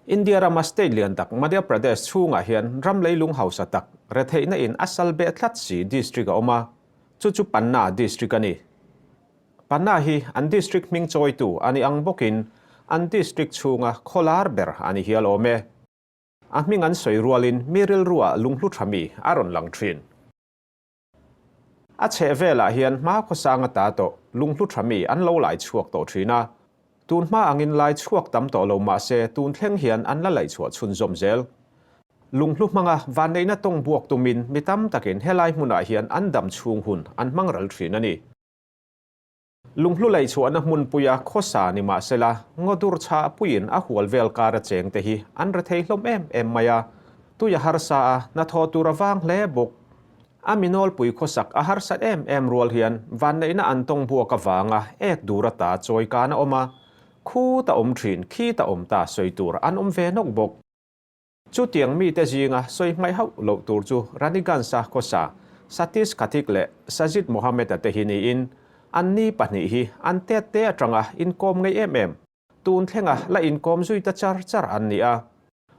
India rama state lian tak Madhya Pradesh chhungah hian ram leilung hausa tak retheihna in a sal beh tlat si district a awm a, chu chu Panna district a ni. Panna hi an district hming chawitu a ni ang bawkin an district chhunga khawlar ber a ni hial awm e. A hming an sawi rualin mi rilruah lunghlu tha mi a rawn lang thin. A chheh velah hian hma khawsang ata tawh lunghlu tha mi an lo lai chhuak tawh thin a. Tun hma angin lai chhuak tam tawh lo mah se tun thleng hian an la laih chhuah chhunzawm zel. Lunghlu hmanga vanneihna tawng buak tumin mi tam takin helai hmunah hian an dam chhung hun an hmang ral thin a ni. Lunghlu laihchhuahna hmunpuia khawsa ni mah sela, ngaw dur chhah puiin a hual vel kar a cheng te hi an rethei hlawm em em mai a, tui a harsa a, hnathawh tur a vang hle bawk. A mi nawlpui khawsak a harsat em em rual hian vanneihna an tawng buak avanga ek dur ata chawi kan a awm a, khu ta awm thin, khi ta awm ta sawi tur an awm ve nawk bawk. Chutiang mite zinga sawi hmaih hauh loh tur chu Raniganj-a khawsa Satish Khatik leh Sajid Mohammed-a te hi niin, anni pahnih hi an tet te atanga inkawm ngei em em, tun thlenga la inkawm zui ta char char an ni a.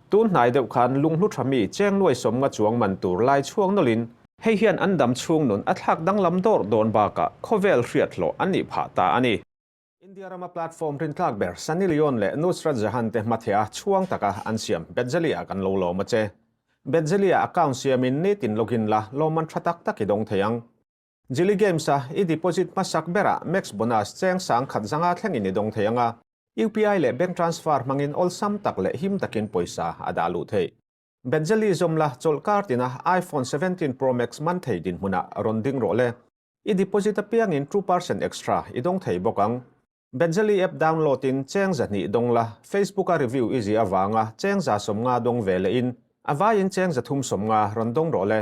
Tun hnai deuh khan lunghlu tha mi cheng nuai sawmnga chuang man tur lai chhuak nawlhin, hei hian an dam chhung nun a thlak danglam dawr dawn bakah khawvel hriat hlawh an nih phah ta a ni. India rama platform rintlak ber Sunny Leone leh Nusrat Jahan te hmatheh a chhuang taka an siam Betzelia kan lo lawm a che. Betzelia account siamin nitin login la lawmman tha tak tak i dawng thei ang. Jili Games a i deposit hmasak berah max bonus cheng sang khat zanga thlengin i dawng thei ang a, UPI leh bank transfer hmangin awlsam tak leh him takin pawisa a dah luh theih. Betzeli zawm la chawlhkar tina iPhone 17 Pro Max man thei dinhmunah rawn ding rawh le. I deposit apiangin 2% extra i dawng thei bawk ang. Betzeli app download in cheng zahnih dawng la, Facebook a review i zih avanga cheng za 50 dawng ve leh in a vaiin cheng 350 rawn dawng rawh le.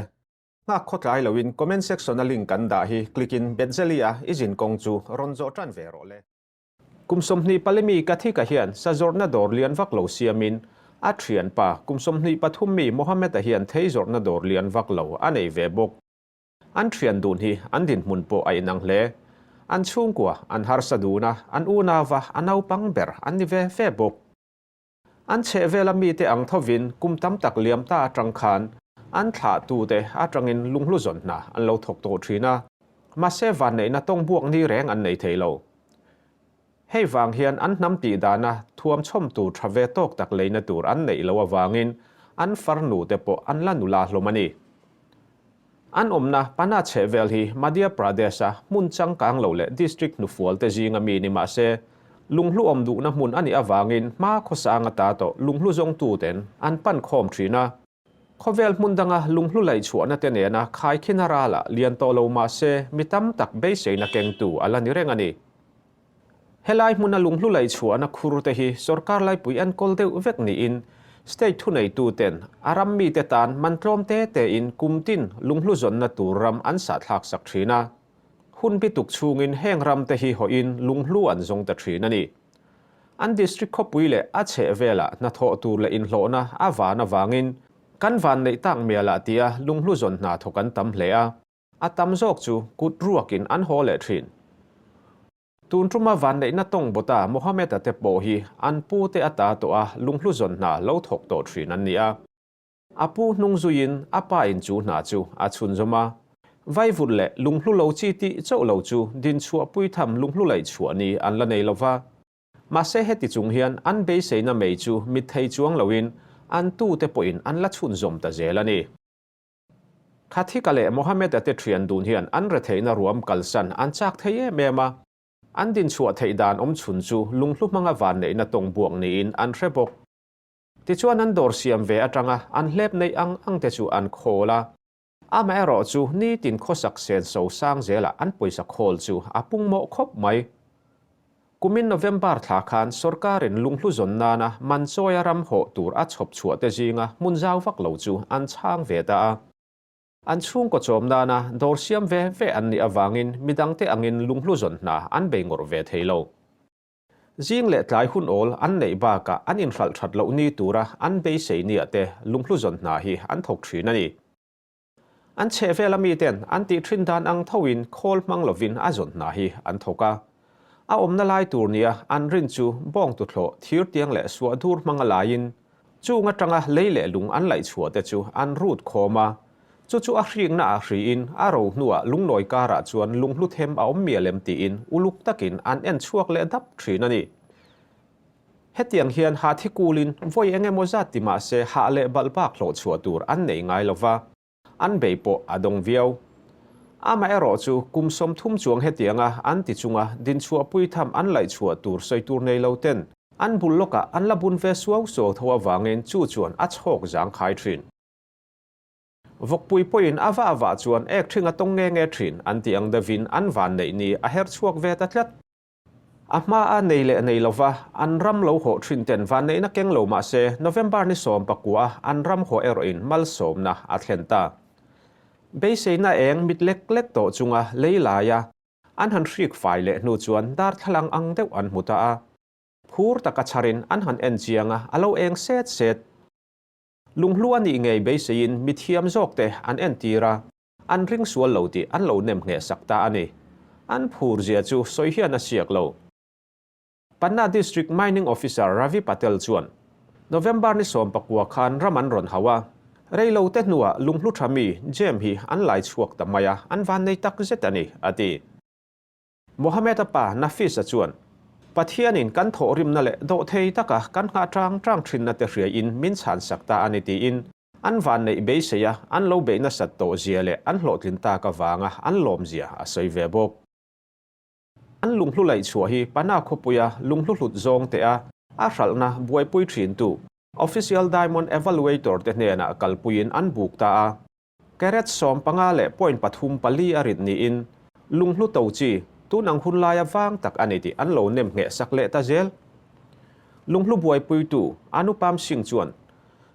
Nghak khawtlai loin comment section a link kan dah hi click in Betzeli a i zin kawng chu rawn zawh tan ve rawh le. Kum 24 mi Kathika hian sa zawrhna dawr lian vak lo siamin a thianpa kum 23 mi Mohammed-a hian thei zawrhna dawr lian vak lo a nei ve bawk. An thian dun hi an dinhmun pawh a inang hle. An chhungkua an harsa dun a, an unauva a naupang ber an ni ve ve bawk. An chhehvela mite ang thovin kum tam tak liam ta atang khan an thlahtute atangin lunghlu zawn hna an lo thawk tawh thin a, mahse vanneihna tawng buak ni reng an nei thei lo. Hei vang hian an hnam tih dana thuam chhawm tur tha ve tawk tak leina tur an neih loh avangin an farnu te pawh an la nula hlawm a ni. An awmna Pana chhehvel hi Madhya Pradesh-a hmun changkang lo leh district hnufual te zinga mi ni mah se, lunghlu awm duhna hmun a nih avangin hma khawsang ata tawh lunghlu zawngtuten an pan khawm thin a. Khawvel hmun danga lunghlu laih chhuahna te nena khaikhina ralah lian tawh lo mah se mi tam tak beiseina kengtu a la ni reng a ni. Helai hmuna lunghlu laih chhuahna khur te hi sorkar laipui enkawl deuh vek niin state thuneituten a ram mite tan man tlawm te tein kum tin lunghlu zawnna tur ram an sahthlak sak thin a. Hun bituk chhungin heng ram te hi hawhin lunghlu an zawng ta thin a ni. An district khawpui leh a chheh velah hnathawh tur leh inhlawhna a van avangin kan van neih tak mialah tia lunghlu zawn hna thawk an tam hle a. A tam zawk chu kut ruakin an haw leh thin. Tun tuma vanneihna tawng bawta Mohammed-a te pawh hi an pu te ata tawh a lunghlu zawn hna lo thawk tawh thin an ni a. A pu hnung zuiin a pa in chu hna chu a chhunzawm a. Vaivut leh lunghlu lo chi tih chauh lo chu dinchhuah pui tham lunghlu laih chhuah ni an la nei lo va. Mahse heti chung hian an beiseina mei chu mit thei chuang loin an tute pawhin an la chhunzawm ta zel a ni. Khathika leh Mohammed-a te thian dun hian an retheihna ruam kalsan an chak thei em em a. An dinchhuah theih dan awm chhun chu lunghlu hmanga vanneihna tawng buak niin an hre bawk. Tichuan an dawr siam ve atanga an hlep neih ang ang te chu an khawl a. Amaherawh chu nitin khawsak sen so sang zelah an pawisa khawl chu a pung mawh khawp mai. Kumin November thla khan sorkarin lunghlu zawn nana man chawia ram hawh tur a chhawp chhuah te zinga hmun zau vak lo chu an chhang ve ta a. An chhungkaw chawm nana dawr siam ve ve an nih avangin midangte angin lunghlu zawn hna an bei ngawrh ve thei lo. Zing leh tlai hun awl an neih bakah an inhralh that loh ni tura an beisei nia te lunghlu zawn hna hi an thawk thin a ni. An chhehvela miten an tih thin dan ang thoin khawl hmang lovin a zawn hna hi an thawk a. A awmna lai tur nia an rin chu bawng tuthlawh thir tiang leh suah dur hmanga laiin. Chung atanga lei leh lung an laih chhuah te chu an rut khawm a, chu chu a hrikna ah hriin a ro hnuah lungnawi karah chuan lunghlu them a awm mial em tiin uluk takin an en chhuak leh dap thin a ni. Hetiang hian hahthi kulin vawi eng emaw zat ti mah se hah leh balh bak hlawh chhuah tur an nei ngai lo va, an bei pawh a dawng viau. Amaherawh chu kum 30 chuang hetianga an ti chunga dinchhuahpui tham an laih chhuah tur sawi tur nei lo ten an bul lawkah an la bun ve suau suau tho avangin chu chuan a chhawk zangkhai thin. Vawkpui pawhin a vah vah chuan ek ṭhing a tawng nge nge ṭhin an tih ang deuhin an van neih ni a her chhuak ve ta tlat. A hma a nei leh nei lova an ram lo hawh ṭhin ten van neihna keng lo mah se November ni 19 a an ram hawh erawhin malsawmna a thlen ta. Beiseina eng mit lek lek tawh chunga lei laia an han hrik fai leh hnu chuan darthlalang ang deuh an hmu ta a. Phur taka chharin an han en chiang a, a lo eng set set. Lunghlu a nih ngei beiseiin mithiam zawkte an entir a, an ring sual lo tih an lo nem ngheh sak ta a ni. An phur zia chu sawi hian a siak lo. Panna District Mining Officer Ravi Patel chuan, November ni 19 khan ram an rawn hauh a, rei lo te hnuah lunghlu tha mi gem hi an lai chhuak ta mai a, an vannei tak zet a ni, a ti. Mohammed-a pa Nafis-a chuan, Pathianin kan thawhrimna leh dawhthei taka kan nghah tang tang thinna te hriaiin min chhansak ta a ni tiin an vanneih beisei a, an lo beih nasat tawh zia leh an hlawhtlin tak avanga an lawm zia a sawi ve bawk. An lunghlu laih chhuah hi Pana khawpuia lunghlu hlut zawng teh a, a hralhna buaipui thintu Official Diamond Evaluator te hnenah kalpuiin an buk ta a. Carat 15 leh point pathum pali a rit niin lunghlu to chi tun ang hun laia vang tak a ni tih an lo nem ngheh sak leh ta zel. Lunghlu buaipuitu Anupam Singh chuan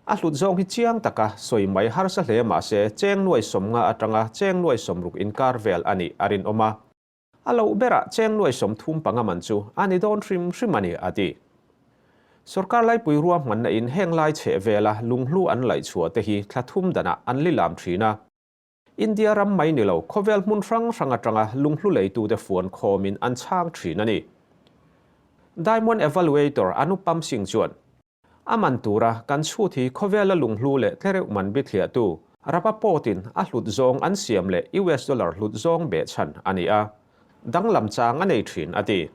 a hlut zawng hi chiang taka sawi mai harsa hle mah se cheng nuai 50 atanga cheng nuai 60 inkar vel a nih a rinawm a. A loh berah cheng nuai 35 man chu a ni dawn hrim hrim a ni, a ti. Sorkar laipui ruahmanna in heng lai chheh vela lunghlu an laih chhuah te hi thla thum danah an li lam thin a. India ram mai ni lo khawvel hmun hrang hrang atanga lunghlu leitute fuan khawmin an chhang thin a ni. Diamond Evaluator Anupam Singh chuan, A man tura kan chhut hi khawvela lunghlu leh tlereuh man bithliahtu Rapaport-in a hlut zawng an siam leh US dollar hlut zawng behchhan a ni a, danglam chang a nei thin, a ti.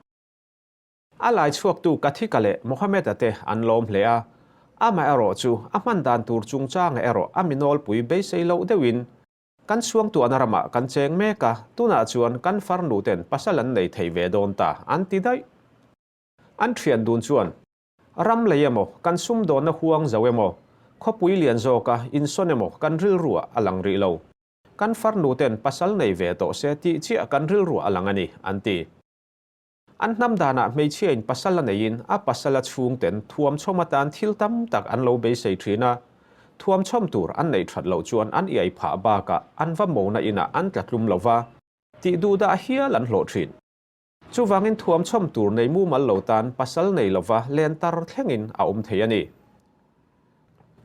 A lai chhuaktu Kathika leh Mohammed-a te an lawm hle a, amaherawh chu a hman dan tur chungchanga erawh a mi nawlpui beisei loh deuhin kan suangtuahna ramah kan cheng mek a, tunah chuan kan farnu ten pasal an nei thei ve dawn ta, an ti daih. An thian dun chuan Ram lei emaw, kan sumdawnna huang zo emaw, khawpui lian zawka insawn emaw kan rilruah a lang rih lo. Kan farnu ten pasal nei ve tawh se tih chiah kan rilruah a lang a ni, an ti. An hnam danah hmeichhiain pasal a neiin a pasala chhungten thuamchhawm atan thil tam tak an lo beisei thin a, thuamchhawm tur an neih that loh chuan an iai phah bakah an va mona inah an tla tlum lo va, tih duhdah hial an hlawh thin. Chuvangin thuamchhawm tur nei mumal lo tan pasal nei lova len tar thlengin a awm thei a ni.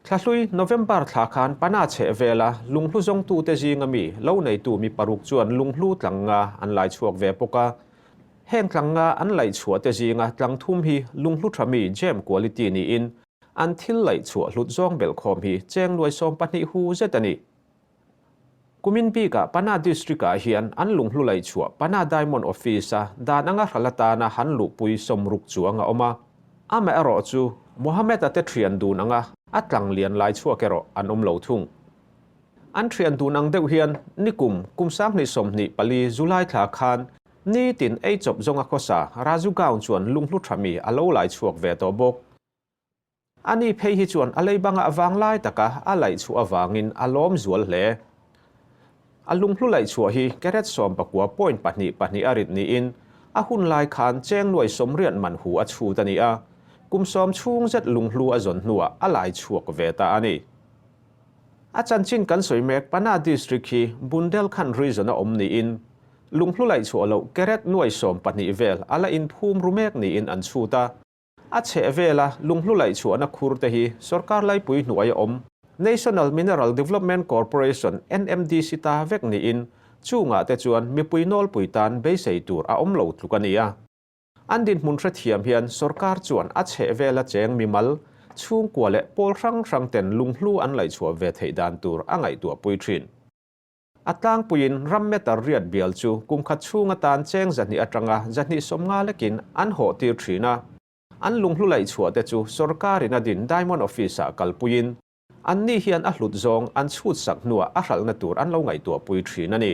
Thlahlui November thla khan Pana chheh vela lunghlu zawngtute zinga mi lo neitu mi paruk chuan lunghlu tlang nga an lai chhuak ve bawk a. Heng tlang nga an laih chhuah te zinga tlang thum hi lunghlu tha mi gem quality niin an thil laih chhuah hlut zawng belhkhawm hi cheng nuai 12 hu zet a ni. Kumin bikah Pana District-ah hian an lunghlu laih chhuah Pana Diamond Office-a dan anga hral atana han luhpui 60 chuang a awm a. Amaherawh chu Mohammed-a te thian dun anga a tlang lian lai chhuak erawh an awm lo thung. An thian dun ang deuh hian nikum kum 2024 July thla khan nitin ei chawp zawnga khawsa Raju Gaon chuan lunghlu tha mi a lo lai chhuak ve tawh bawk. Ani phei hi chuan a lei banga vang lai taka a laih chhuah avangin a lawm zual hle. A lunghlu laih chhuah hi carat 19 point pahnih pahnih a rit niin a hun lai khan cheng nuai 80 man hu a chhut a ni a, kum 10 chhung zet lunghlu a zawn hnuah a lai chhuak ve ta a ni. A chanchin kan sawi mek Panna District hi Bundelkhand region a awm niin lunghlu laih chhuah loh carat nuai 12 vel a la inphum ru mek niin an chhut a. A chheh vela lunghlu laih chhuahna khur te hi sorkar laipui hnuai a awm National Mineral Development Corporation, NMDC, ta vek niin chungah te chuan mipui nawlpui tan beisei tur a awm lo tluk a ni a. An dinhmun hrethiam hian sorkar chuan a chheh vela cheng mimal, chhungkua leh pawl hrang hrang ten lunghlu an laihchhuah ve theih dan tur a ngaihtuahpui thin. A tlangpuiin ram meter riat bial chu kum khat chhung atan cheng 200 atanga 250 lekin an hawh tir thin a. An lunghlu laihchhuah te chu sorkarin a din Diamond Office-ah kalpuiin anni hian a hlut zawng an chhut sak hnuah a hralhna tur an lo ngaihtuahpui thin a ni.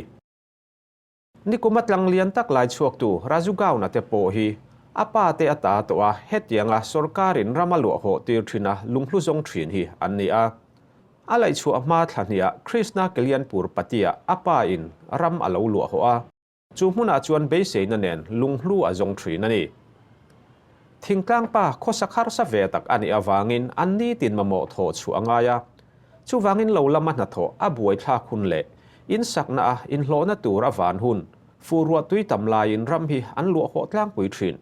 Nikuma tlang lian tak lai chhuaktu Raju Gauna te pawh hi a pa te a ta tawh a, hetianga sorkarin ram a luah hawh tir thin a lunghlu zawng thin hi an ni a. A laihchhuah hma thla hniah Krishna Kalyanpur Patia a pa in ram a lo luah hawh a, chu hmunah chuan beiseina nen lunghlu a zawng thin a ni. Thingtlang pa khawsak harsa ve tak a nih avangin an nitin mamawh thawh chhuah a ngai a, Chuvangin lo lama hnathawh a buaithlak hun leh insakna a inhlawhna tur a van hun, fur ruah tui tam laiin ram hi an luah hawh tlangpui thin.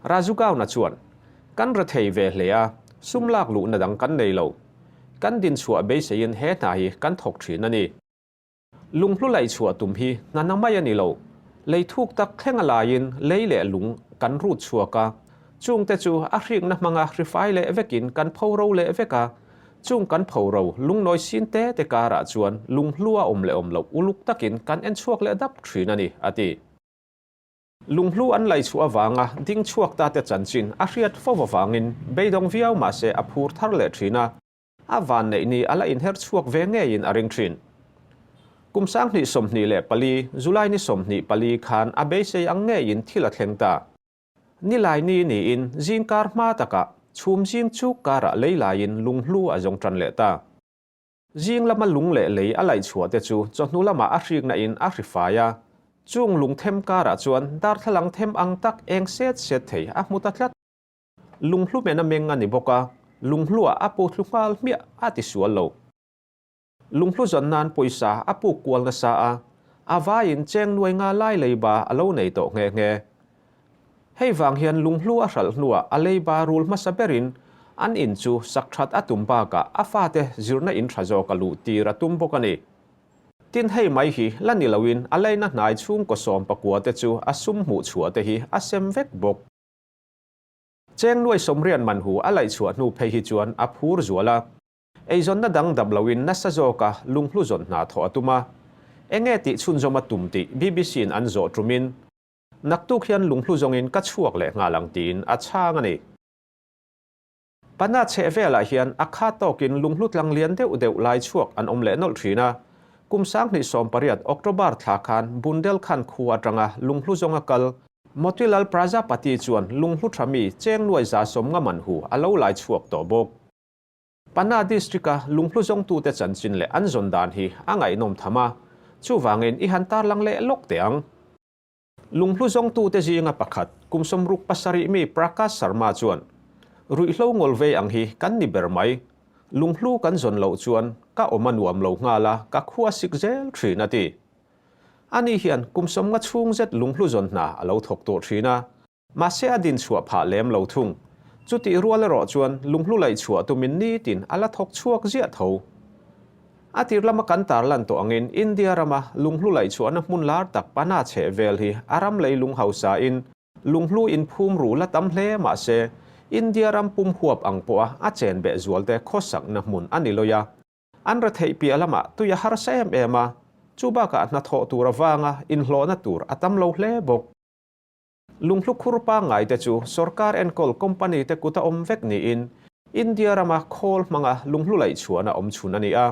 Rajugauna chuan, Kan rethei ve hle a, sum lak luhna dang kan nei lo. Kan dinchhuah beiseiin he hna hi kan thawk thin a ni. Lunghlu laih chhuah tum hi hna na mai a ni lo. Lei thuk tak thleng a laiin lei leh lung kan rut chhuak a, chungte chu a hrikna hmanga hrifai leh vekin kan pho ro leh vek a, chung kan pho ro lungnawi sin te te karah chuan lunghlu a awm leh awm loh uluk takin kan en chhuak leh dap thin a ni, a ti. Lunghlu an laih chhuah avanga ding chhuak ta te chanchin a hriat fo avangin beidawng viau mahse a phur thar leh thin a. A van neih ni a la inher chhuak ve ngeiin a ring thin. Kum 2024, July ni 24 khan a beisei ang ngeiin thil a thleng ta. Nilai ni niin zingkar hma takah chhum zing chuk karah lei laiin lunghlu a zawng tan leh ta. Zing lama lung leh lei a laih chhuah te chu chawhnu lamah a hrikna in a hri fai a, chung lung them karah chuan darthlalang them ang tak eng set set thei a hmu ta tlat. Lunghlu men a meng a ni bawk a, lunghluah a pu thlu nghal hmiah a ti sual lo. Lunghlu zawn nan pawisa a puk kual nasa a, a vaiin cheng nuai nga lai leiba a lo nei tawh nghe nghe. Hei vang hian lunghlu a hralh hnuah a leiba rul hmasa berin an in chu sak that a tum bakah a fate zirna in tha zawk a luh tir a tum bawk a ni. Tin hei mai hi la ni loin a leina hnai chhungkaw 19 te chu a sum hmuh chhuah te hi a sem vek bawk. Cheng nuai sawmriat man hu a laih chhuah hnu phei hi chuan a phur zual a. Eizawnna dang dap loin nasa zawka lunghlu zawn hna thawh a tum a. Enge tih chhunzawm a tum tih BBC-in an zawh ṭumin, Naktuk hian lunghlu zawngin ka chhuak leh nghal ang tiin a chhang a ni. Pana chheh velah hian a kha tawkin lunghlu tlang lian deuh deuh lai chhuak an awm leh nawlh ṭhin a. Kum 2018 October thla khan Bundelkhand khua aṭanga lunghlu zawnga kal Motilal Prajapati chuan lunghlu tha mi cheng nuai 150 man hu a lo lai chhuak tawh bawk. Panna District-a lunghlu zawngtute chanchin leh an zawn dan hi a ngaihnawm tham a, chuvangin i han tarlang leh lawk teh ang. Lunghlu zawngtute zinga pakhat, kum 67 mi Prakash Sharma chuan, Ruihhlo ngawl vei ang hi kan ni ber mai. Lunghlu kan zawn loh chuan ka awm a nuam lo nghal a, ka khua sik zel thin, a ti. Ani hian kum 50 chhung zet lunghlu zawn hna a lo thawk tawh thin a, mahse a din chhuah phah lem lo thung. Chutih rual erawh chuan lunghlu laih chhuah tumin nitin a la thawk chhuak ziah tho. A tir lama kan tarlan tawh angin India rama lunghlu laih chhuahna hmun lar tak Pana chheh vel hi a ram leilung hausain lunghlu inphum ru la tam hle mahse India ram pum huap ang pawha a chen beh zualte khawsakna hmun a ni lawi a. An retheih piah lamah tui a harsa em em a, chu bakah hnathawh tur avanga inhlawhna tur a tam lo hle bawk. Lunghlu khur pangngai te chu sorkar enkawl company te kut a awm vek niin India rama khawl hmanga lunghlu laih chhuahna awm chhun a ni a.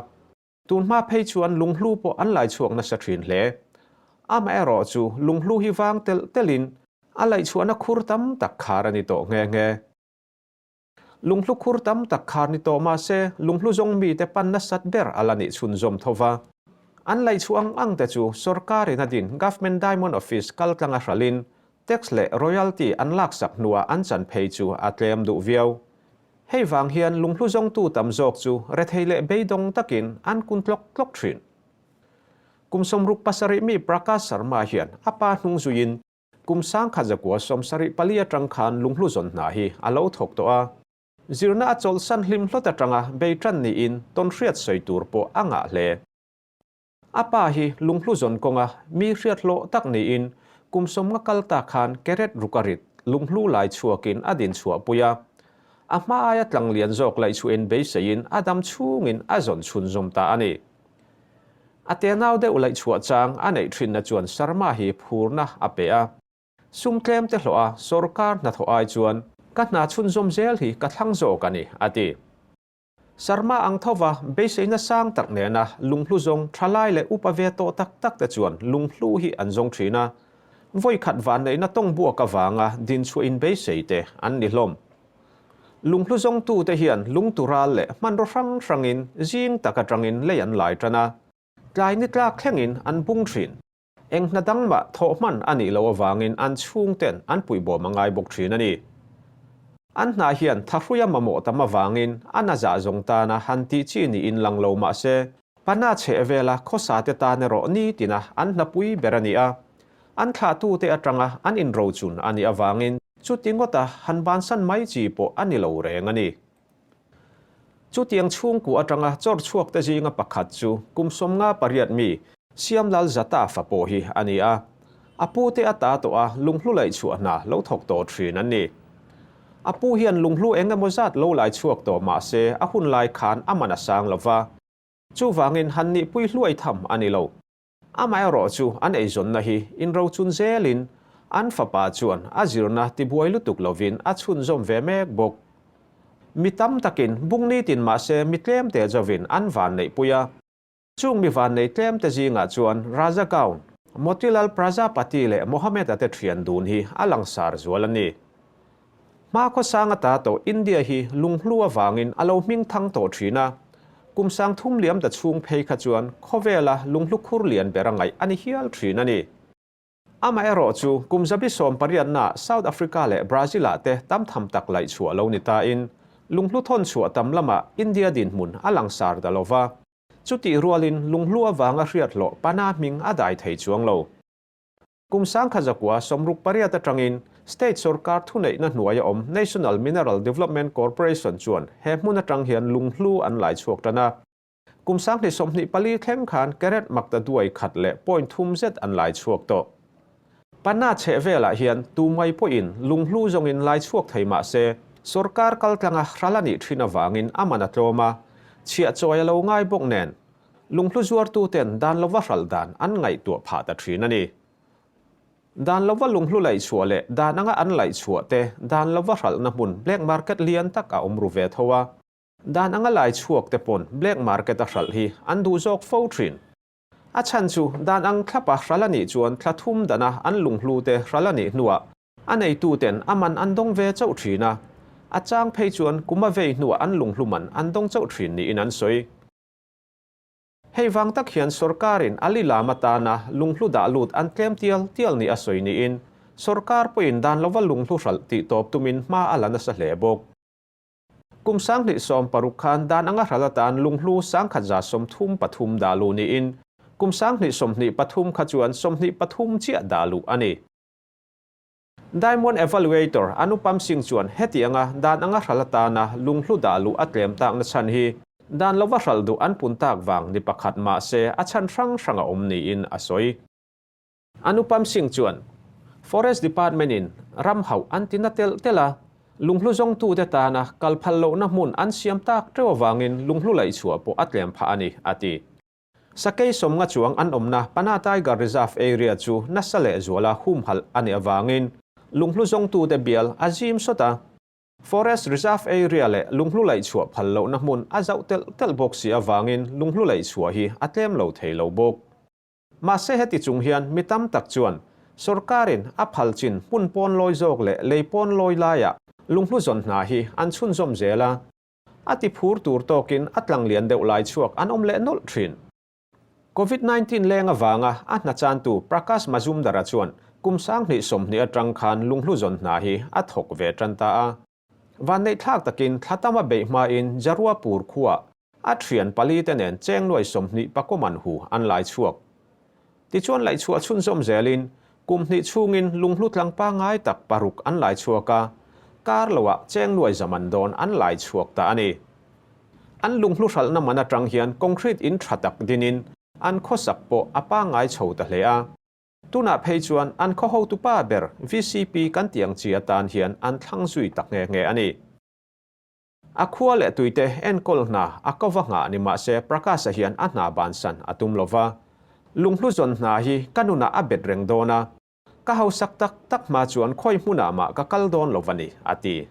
Tun hma phei chuan lunghlu pawh an lai chhuak nasa thin hle. Amaherawh chu lunghlu hi vang telh telhin a laih chhuahna khur tam tak khar a ni tawh nghe nghe. Lunghlu khur tam tak khar ni tawh mah se, lunghlu zawng mite pan nasat ber a la nih chhunzawm tho va. An laih chhuah ang ang te chu sorkarin a din Government Diamond Office kal tlanga hralhin tax leh royalty an laksak hnuah an chan phei chu a tlem duh viau. Hei vang hian lunghlu zawngtu tam zawk chu rethei leh beidawng takin an kun tlawk tlawk thin. Kum 67 mi Prakash Sharma hian a pa hnung zuiin Kum 1974 atang khan lunghlu zawn hna hi a lo thawk tawh a. Zirna a chawlhsan hlim hlawt atanga bei tan niin tawnhriat sawi tur pawh a ngah hle. A pa hi lunghlu zawn kawnga mi hriat hlawh tak niin kum 50 kal ta khan keret ruk a rit lunghlu lai chhuakin a din chhuah pui a. A hma aia tlang lian zawk laih chhuahin beiseiin a dam chhungin a zawn chhunzawm ta a ni. A tenau deuh laih chhuah chang a neih thinna chuan Sharma hi phurna a pe a. Sum tlem te hlawh a sorkar hnathawh ai chuan ka hna chhunzawm zel hi ka thlang zawk a ni, a ti. Sharma ang thova beiseina sang tak nena lunghlu zawng thalai leh upa ve tawh tak tak te chuan lunghlu hi an zawng thin a, vawi khat vanneihna tawng buak avanga dinchhuah inbeisei te an ni hlawm. Lunghlu zawngtute hian lungtural leh hmanraw hrang hrangin zing tak atangin lei an lai tan a, tlai ni tlak thlengin an bung thin. Eng hna dang mah thawh hman a nih loh avangin an chhungten an puihbawm a ngai bawk thin a ni. An hna hian thahruia mamawh tam avangin a na zah zawng tana han tih chi niin lang lo mah se, Pana chheh vela khawsa te tan erawh nitina an hnapui ber a ni a, an thlahtute atanga an inrochun a nih avangin chuti ngawta han bansan mai chi pawh a ni lo reng a ni. Chutiang chhungkua atanga chawr chhuakte zinga pakhat chu kum 58 mi Siamlal Zata fa pawh hi a ni a. A pute a ta tawh a, lunghlu laih chhuah hna lo thawk tawh thin an ni. A pu hian lunghlu eng emaw zat lo lai chhuak tawh mah se a hun lai khan a man a sang lo va. Chuvangin han nihpui hluai tham a ni lo. Amaherawh chu an eizawnna hi inrochun zelin an fapa chuan a zirna tibuai lutuk lovin a chhunzawm ve mek bawk. Mi tam takin bung nitin mahse mi tlemte zawin an vanneihpui a. Chung mi vannei tlemte zingah chuan Raja Gaon, Motilal Prajapati leh Mohammed-a te thian dun hi a langsar zual a ni. Hma khawsang ata tawh India hi lunghlu avangin a lo hming thang tawh thin a, kum 3000 liam ta chhung phei kha chuan khawvela lunghlu khur lian ber a ngaih a ni hial thin a ni. Amaherawh chu kum 18%naah South Africa leh Brazil-ah te tam tham tak laih chhuah lo ni tain lunghlu thawn chhuah tam lamah India dinhmun a langsar ta lo va, chutih rualin lunghlu avanga hriat hlawh pana hming a dai thei chuang lo. Kum 1968 atangin State sorkar thuneihna hnuaia awm National Mineral Development Corporation chuan he hmun atang hian lunghlu an lai chhuak tan a. Kum 2024 thleng khan carat makta duai khat leh point thum zet an lai chhuak tawh. Panna chheh velah hian tumai pawhin lunghlu zawngin lai chhuak thei mah se sorkar kaltlanga hral a nih thin avangin a man a tlawm a, chhiah chawi a lo ngai bawk nen Lunghlu zuartuten dan lova hralh dan an ngaihtuah phah ta thin a ni. Dan lova lunghlu laih chhuah leh dan anga an laih chhuah te dan lova hralhna hmun black market lian tak a awm ru ve tho a. Dan anga lai chhuak te pawn black market a hralh hi an duh zawk fo thin. A chhan chu dan ang thlapa hralh a nih chuan thla thum dana an lunghlu te hralh a nih hnuah a neituten a man an dawng ve chauh thin a. A chang phei chuan kum a vei hnuah an lunghlu man an dawng chauh thin niin an sawi. Hei vang tak hian sorkarin a lilam atana lunghlu dah lut an tlem tial tial nih a sawi niin sorkar pawhin dan lova lunghlu hralh tih tawp tumin hma a la nasa hle bawk. Kum 2016 khan dan anga hralh atan lunghlu 1133 dah luh niin kum 2023 kha chuan 23 chiah dah luh a ni. Diamond Evaluator Anupam Singh chuan heti anga dan anga hralh atana lunghlu dah luh a tlem takna chhan hi dan lova hralh duh an pun tak vang ni pakhat mah se a chhan hrang hrang a awm niin a sawi. Anupam Singh chuan Forest Department in ram hauh an ti na telh telh a, lunghlu zawngtute tana kal phal lohna hmun an siam tak teuh avangin lunghlu laih chhuah pawh a tlem phah a ni, a ti. Sakei 50 chuang an awmna Pana Tiger Reserve area chu nasa leh zuala humhalh a nih avangin lunghlu zawngtute bial a zim sawt a. Forest Reserve area leh lunghlu laih chhuah phal lohna hmun a zauh telh telh bawk si avangin lunghlu laih chhuah hi a tlem lo thei lo bawk. Mahse heti chung hian mi tam tak chuan sorkarin a phal chin hmun pawn lawi zawk leh lei pawn lawi laiah lunghlu zawn hna hi an chhunzawm zel a. A ti phur tur tawkin a tlang lian deuh lai chhuak an awm leh nawlh thin. Covid 19 leng avanga a hna chantu Prakash Mazumdar-a chuan kum 2020 atang khan lunghlu zawn hna hi a thawk ve tan ta a. Vanneihthlak takin thla tama beih hmain Jaruapur khuaah a thian pali te nen cheng nuai 20 pakuman hu an lai chhuak. Tichuan laih chhuah chhunzawm zelin kum hnih chhungin lunghlu tlang pangngai tak paruk an lai chhuak a, kar loah cheng nuai zaman dawn an lai chhuak ta a ni. An lunghlu hralhna man atang hian concrete in tha tak dinin an khawsak pawh a pangngai chho ta hle a. Tunah phei chuan an khaw hotupa ber VCP kan tih ang chi atan hian an thlang zui ta nghe nghe a ni. A khua leh tuite enkawl hna a ko va nghah ni mah se Prakash-a hian a hna bansan a tum lo va. Lunghlu zawn hna hi ka nunah a bet reng dawn a, ka hausak tak tak hma chuan khawi hmunah mah ka kal dawn lo va ni, a ti.